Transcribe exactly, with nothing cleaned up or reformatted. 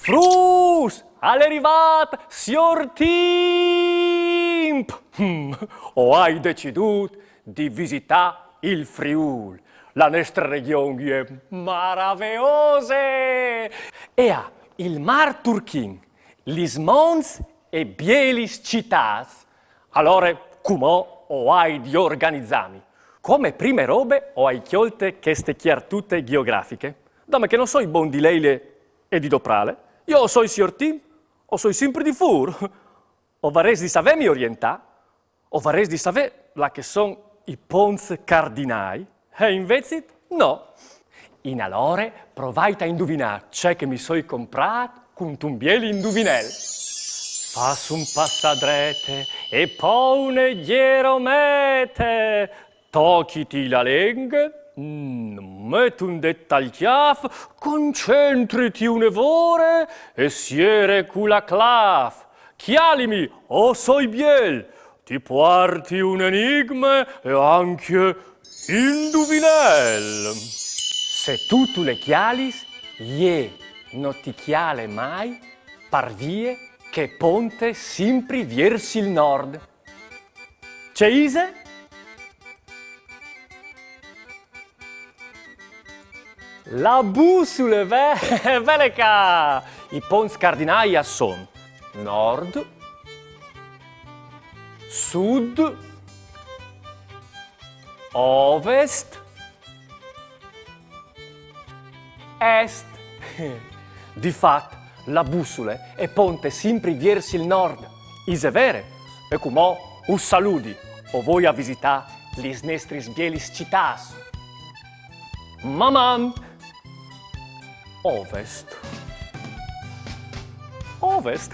Fruts, al è rivât siôr Timp! Hm, o ai decidût di visitâ il Friûl. La nestre regjon e je maraveose! E à il mâr turchin, lis monts e bielis citâts. Alore, cumò o ai di organizâmi. Come prime robe o ai cjolte cheste cjartute gjeografiche, dome che no soi bon di leile e di doprâle. Jo o soi siôr Timp, o soi simpri di fûr. O varès di savêmi orientâ, o varès di savê là che a son i ponts cardinâi, e invezit no. Inalore provait a induvinâ ce che mi soi comprât cuntun biel induvinel. Fâs un pas a drete e po une gjeromete. Tochiti la lenghe, mm, met un dêt tal cjâf, concentriti une vore e siere cu la clâf. Cjalimi, o soi biel, ti puarti un enigme e ancje induvinel. Se tu tu le cjalis, jê no ti cjale mai, par vie che e ponte simpri viers il nord. Ce ise? La bussule, ve-, vele ca! I ponts cardinâi a son nord, sud, ovest, est. Di fat, la bussule e ponte simpri viers il nord. Ise vere? E cumò us saludi, o voi a visitâ lis nestris bielis citâts. Maman! Ovest. Ovest?